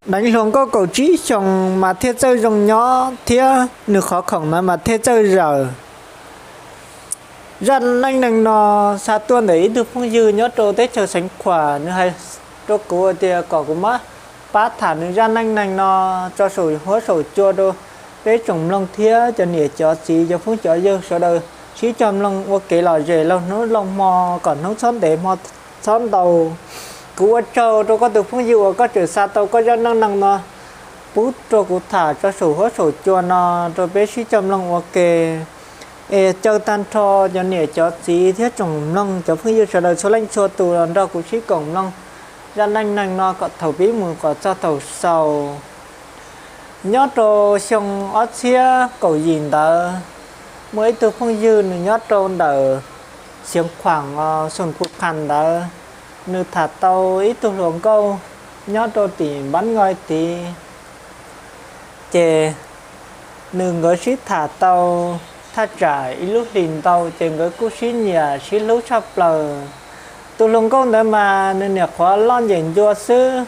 Deev hluas nkauj kaum tsib xyoos mas thiaj txawj zoo nyob thiab nws qhov khoom ntawd mas thiaj txawj zawm. Zaj neej neeg no xa tuaj ntawm ib tug phooj ywg nyob rau teb chaws Xeev Khuam, nws hais rau kuv tias kom kuv muab pab tham nws zaj neej neeg no tso saum huab saum cua rau peb tsoom mloog thiab cov niam cov txiv cov phooj cov ywg sawv daws sib cog mloog ua kev lom zem laug hnub laug hmo, kom hnub txhob ntev hmo txhob ntau. Kuv ua tsaug rau koj tus phooj ywg uas koj tseem xa tau koj zaj neej neeg no pub rau kuv tham tso saum huab saum cua no rau peb sib cog mloog ua ke. Es caw tag nrho cov niam cov txiv thiab tsoom mloog cov phooj ywg sawv daws txhua leej txhua tus los nrog kuv sib koom mloog zaj neej neeg no kom thaum pib mus kom txog thaum xaus. Nyob rau xyoo ob txhiab kaum yim ntawd, muaj ib tug phooj ywg nws nyob rau ntawm Xeev Khuam, Xeev Khuam ntawd, nws tham tau ib tug hluas nkauj nyob rau tim Npab Nkoi tid. Ces nws nkawd sib tham tau thaj tsam ib lub hlis ntau ces nkawd kuj sib nyiam sib hlub tshaj plaws. Tus hluas nkauj ntawd mas nws niam qhuav loj ncees ncua xwb,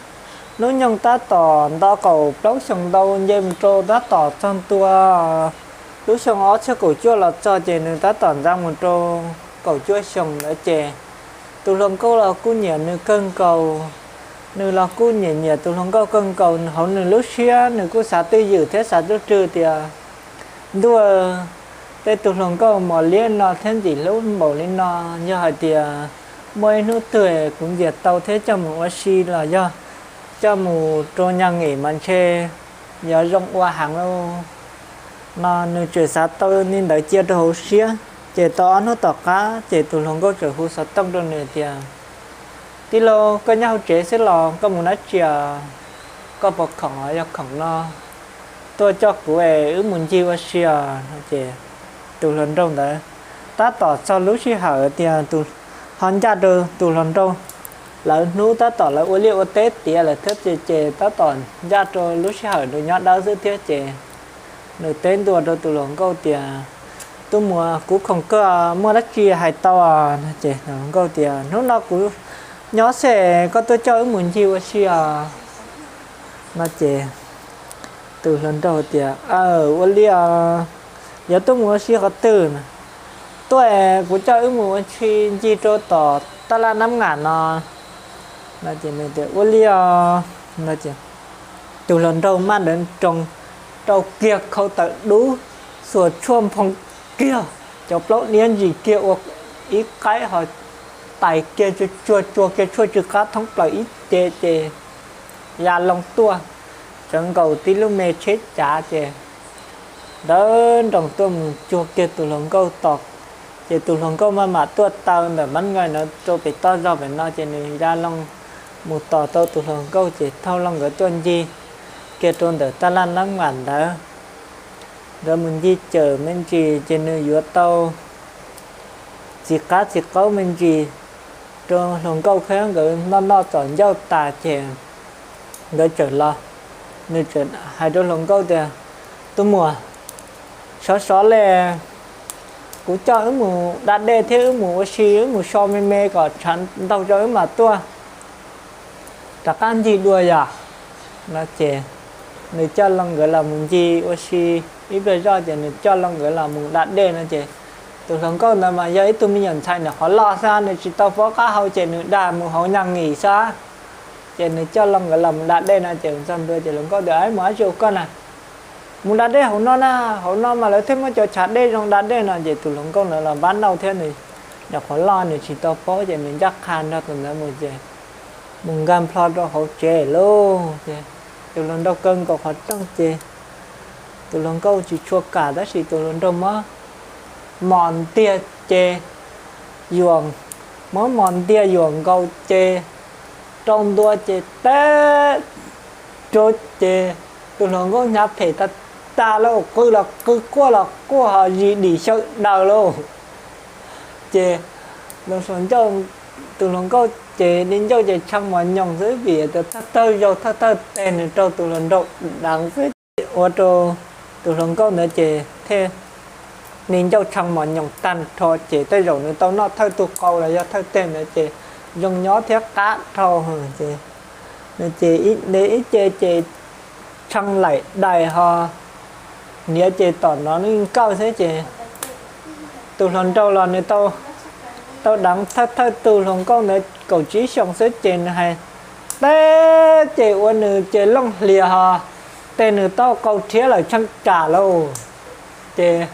hnub nyoog tab tom nto kaum plaub xyoos ntau nce mus rau tab tom txog ntua lub xyoo ob txhiab kaum cuaj los txog ces nws tab tom ntxa mus rau kaum cuaj xyoos ntawd ces tus hluas nkauj los kuj nyiam nws kawg nkaus. Nws los kuj nyiam nyiam tus hluas nkauj kawg nkaus, hauv nws lub siab nws kuj xav twj ywm thiab xav twj rwg tias, ntuj, tej tus hluas nkauj mos liab no thiab ntxim hlub npaum li no, yog hais tias muaj ib hnub twg kuv ntxias tau thiab coj mus ua si los yog coj mus rau nyag ngim mas ntshe yuav zoo ua heev lauj. No nws tseem xav tau li ntawd cia rau hauv siab, ces tau ob hnub tom qab ces tus hluas nkauj tseem hu xov tooj rau nws tias, tij laug, koj nyob hauv tsev xwb los koj mus dab tsi? Koj puas khoom? Yog khoom no tuaj coj kuv es wb mus ncig ua si os. No ces tus hluas nraug ntawd tab tom txog lub sij hawm tias tus, ho ncaj rau tus hluas nraug lawv hnub tab tom lawv ua liaj ua teb tiav lawm thiab ces tab tom ncaj rau lub sij hawm nws nyob dawb xwb thiab ces nws teb ntua rau tus hluas nkauj tias, tub muam, kuv khoom kawg, muaj dab tsi hais tau? No ces hluas nkauj tias, hnub no kuv nyob xwb, koj tuaj coj wb mus ncig ua si os. No ces tus hluas nraug tias, aw, ua li os, yog tuaj mus ua si qhov twg? Tuaj, kuv coj wb mus ua si ncig rau tom taj laj nab ngam no. No ces nws tias, ua li os. No ces tus hluas nraug maj ntawd nroo rau kiag khau taws dub, xuas tshuaj nphoo kiag, cov plaub niab ntsis kiag ua ib qaib ho tais kiag tsuag tsuag, tsuag kiag tshuaj tsw qab thoob plaws ib ce ces ya loo tuaj, tsawv nkaus tib lub me tsheb cav ces ntawd nroos tuaj mus cuag kiag tus hluas nkauj tos. Ces tus hluas nkauj maj mam tuaj taw ntawm Mab Nkoj no rau pem toj zog pem no ces nws ya loo mus tos tau tus hluas nkauj ces thauj loo nkawd tuaj ncig kiag rau ntawm taj laj nab ngam ntawd. Nkawd mus ncig cawm me ntsis ces nws yuav tau txiv qab txiv qaub me ntsis rau hluas nkauj thiab nkawd noj noj txom ncauj tas ces nkawd txawm los. Nws txawm hais rau hluas nkauj tias, tub muam, sov sov li, kuv coj wb mus da dej thiab wb mus ua si, wb mus so me me kom tshav ntaug rau wb mam tuaj rov qab ncig dua yom. No ces nws coj loo nkawd los mus ncig ua si ib pliag zoj ces nws coj loo nkawd los mus da dej no ces tus hluas nkauj ntawd mas yog ib tug me nyuam ntxhais nyuam qhuav loj xwb, nws tsis tau paub qab hau ces nws dag mus hauv nyag ngim xwb. Ces nws coj loo nkawd los mus da dej no ces txog ntua ces hluas nkauj tias, mus dab tsi ua koj na? Mus da dej hauv no na, hauv no mas lawv thiaj muaj cov chav dej zoo da dej no ces tus hluas nkauj ntawd los npab nauj thiab nws nyuam qhuav loj nws tsis tau paub ces nws ncaj qha nrog tus ntawd mus ces mus nkag nplho rau hauv tsev lauj. Ces tus hluas nraug kaw nkaus qhov rooj ces tus hluas nkauj tsis tshua kam tab sis tus hluas nraug muab mos ntiag ces yuam, muab mos ntiag yuam nkaus ces rau ntua ces teb rau ces tus hluas nkauj hnyav phem tag tag lauj, qw los qw quaj los quaj ho zis dim xyaw daws lauj. Ces tus hluas nkauj, tus hluas nkauj ces di ncauj ces tshee mos nyoos xwb vim tias thawj thawj zaug thawj thawj teg nws raug tus hluas nraug deev xwb ces ua rau tus hluas nkauj ntawd ces thiaj di ncauj tshee mos nyoos tag nrho ces tej zaum nws tau noj thawj tug qau los yog thawj teg ntawd ces zoo nyob thiab qab dhau ces Nws ces ib, de ib ce ces tshee laim dais ho niav ces tom no nws nkawj xwb ces tus hluas nraug los nws tau deev thawj thawj tus hluas nkauj ntawd kaum tsib xyoos xwb ces nws hais teb ces ua nws ces looj hlias ho tej nws tau qau rhiab lawm tsheej ram lauj. Ces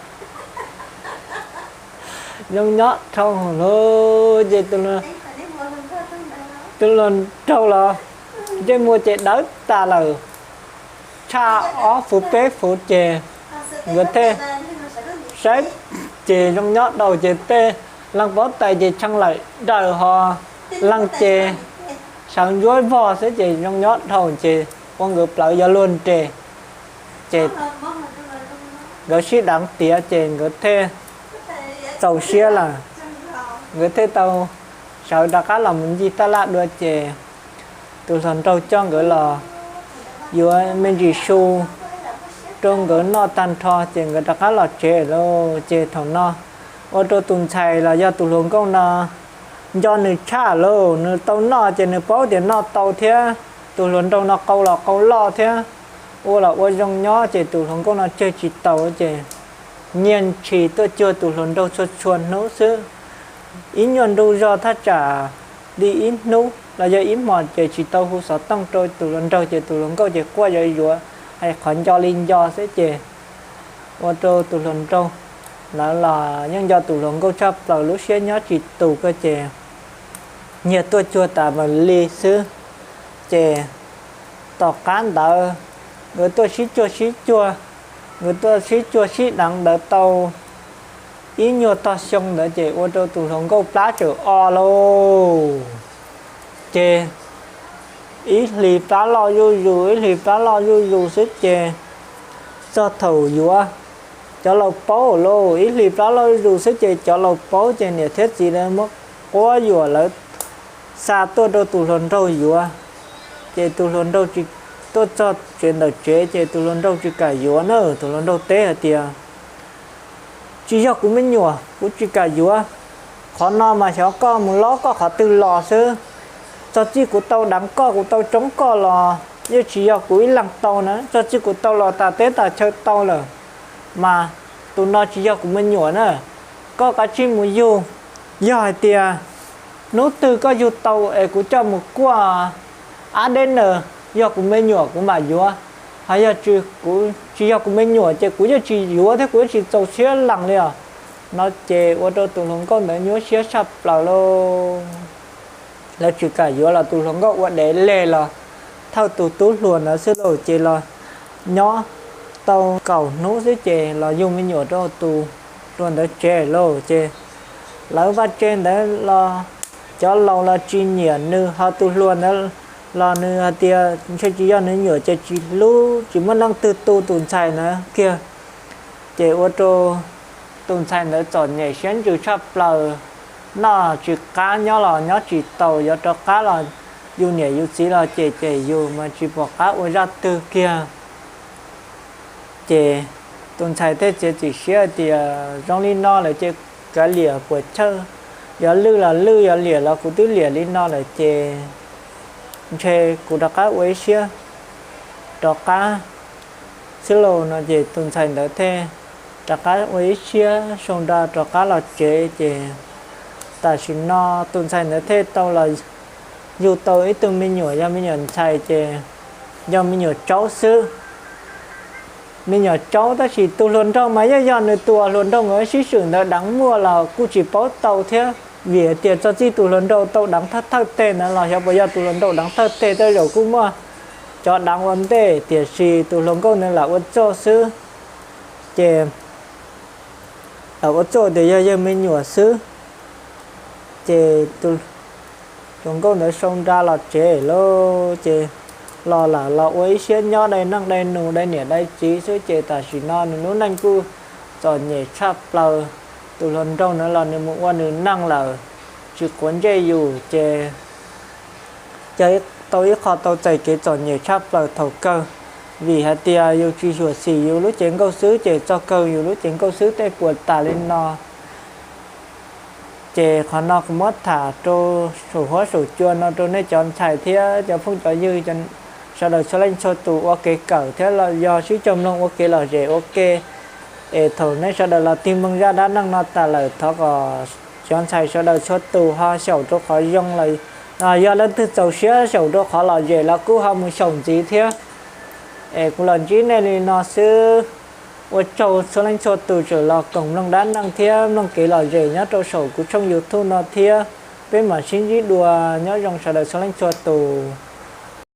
zoo nyob dhau lawm ces tus hluas nraug los ntsej muag ces dawb tas lawm, tshaj ob fuv peb fuv ces nkawd thiaj saib ces zoo nyob dhau ces tej leej paub tais ces tshee laim dais ho leej ces sawv ntsuab vog xwb ces zoo nyob dhau ces ua nkawd plawv yuav luag nres ces nkawd sib deev tiav ces nkawd thiaj txaus siab lawm, nkawd thiaj tau sawv rov qab los mus ncig taj laj dua ces tus hluas nraug coj nkawd los yuav me ntsis su rau nkawd noj tag nrho ces nkawd rov qab los tsev lawm ces thaum no ua rau tus ntxhais los yog tus hluas nkauj no nco nws tshaj lawm, nws tau noj ces nws paub tias noj tau thiab tus hluas nraug no qau los qau loj thiab ua los ua zoo nyob ces tus hluas nkauj no tseg tsis tau ces nyiag ntshis tuaj cuag tus hluas nraug txhua txhua hnub xwb. Ib nyuag ntu zog thaj tsam li ib hnub los yog ib hmos ces tsis tau hu xov tooj rau tus hluas nraug ces tus hluas nkauj ces quaj yuav yuav hais qhov nco li nco xwb ces ua rau tus hluas nraug lawv los yeej nco tus hluas nkauj tshaj plaws lub siab nyob tsis tus ko ces nyiag tuaj cuag tas mam li xwb ces tom qab ntawd nkawd tuaj sib cuag sib cuag, nkawd tuaj sib cuag sib deev ntawd tau ib nyuag tog xyoo ntawd ces ua rau tus hluas nkauj plab tsawm o lauj. Ces ib hlis plab loj zuj zus, ib hlis plab loj zuj zus xwb ces txog thaum yuav cov laus paub lauj, ib hlis plab loj zuj zus xwb ces cov laus paub ces niam thiab txiv lawv muab quab yuam lawv xa tuaj rau tus hluas nraug yuav. Ces tus hluas nraug tsis, tuaj txog tsev ntawm tsev ces tus hluas nraug tsis kam yuav na, tus hluas nraug teb hais tias tsis yog kuv me nyuam, kuv tsis kam yuav. Qhov no mas xyov koj mus lob koj qhov twg los xwb. Txog txij kuv tau deev koj, kuv tau tsoob koj los yeej tsis yog kuv ib leeg tau na. Txog txij kuv tau los tas teb tas chaw tau lawm, mas tus no tsis yog kuv me nyuam na. Koj kav tsij mus yug, yog hais tias hnub twg koj yug tau es kuv coj mus kuaj ab deb na, yog kuv me nyuam kuv mam yuav. Ho yog tsis, kuv tsis yog kuv me nyuam ces kuv yeej tsis yuav thiab kuv yeej tsis txaus siab lees li os. No ces ua rau tus hluas nkauj ntawd nyuaj siab tshaj plaws lauj. Lawv tsis kam yuav los tus hluas nkauj ua dev leg los thawj tus tub hluas ntawd xwb lauj. Ces los nyob tau kaum hnub xwb ces los yug me nyuam rau tus hluas ntawd tsev lauj. Ces lawv vaj tse ntawd los cov laus los tsis nyiam nws, ho tus hluas ntawd los nws hais tias ntshe tsis yog nws nyuam ces tsis hlub, tsis muaj neeg twg tu tus ntxhais ntawd kiag. Ces ua rau tus ntxhais ntawd txom nyem siab ntsws tshaj plaws, noj tsis qab nyob los nyob tsis taus, yuav rov qab los yus niam yus txiv los cem cem yus mas tsis pom qab ua zaj twg kiag. Ces tus ntxhais thiaj txiav txim siab tias zoo li no lawm ces kav liam puas chawj, yuav lwj los lwj, yuav liam los kuv twb liam li no lawm ces ntshe kuv rov qab ua ib siab rov qab xwb lauj. No ces tus ntxhais ntawd thiaj rov qab ua ib siab sau nra rov qab los tsev. Ces tam sim no tus ntxhais ntawd thiaj tau los yug tau ib tug me nyuam, yog me nyuam ntxhais ces yog me nyuam tsaub xwb. Me nyuam tsaub tab sis tus hluas nraug mas yeej yog nws tus hluas nraug nkawd sib swm ntawd deev muaj los kuj tsis paub tau thiab, vim hais tias txog txij tus hluas nraug tau deev thawj thawj teg ntawd los xyov puas yog tus hluas nraug deev thawj teg, tej zaum kuj muaj cov deev ua ntej, tiam sis tus hluas nkauj ntawd lam ua txuj xwb. Ces lam ua txuj tias yog yawg me nyuam xwb. Ces tus hluas nkauj ntawd sau nra los tsev lauj, ces los lam los ua ib siab nyob dai neej dai nus dai niam dai txiv xwb, ces tam sim no nws lub neej kuj txom nyem tshaj plaws. Tus hluas nraug ntawd los nws mus ua nws neej lawm, tsis quav ntsej yus, ces cog tau ib qho tau txais kev txom nyem tshaj plaws thaum kawg. Vim hais tias yus tsis xyuam xim yus lub cev nkauj xwb, ces txog kawg yus lub cev nkauj xwb tej puas tas li no. Ces qhov no kuv muab tham rau saum huab saum cua no rau nej cov ntxhais thiab cov phooj cov ywg, sawv daws txhua leej txhua tus ua kev kawm thiab los yog sib cog mloog ua kev lom zem ua ke. Es thaum nej sawv daws los tig mloog zaj dab neeg no tas lawm, thov kom cov ntxhais sawv daws txhua tus ho xyaum rau qhov zoo los yog leej twg txaus siab xyaum rau qhov lom zem los kuj ho mus xyaum ntxiv thiab. Es kuv los ntsib nej li no xwb. Ua tsaug txhua leej txhua tus tseem los koom mloog dab neeg thiab mloog kev lom zem nyob rau saum kuv tshooj YouTube no thiab. Peb mam sib ntsib dua, nyob zoo sawv daws txhua leej txhua tus.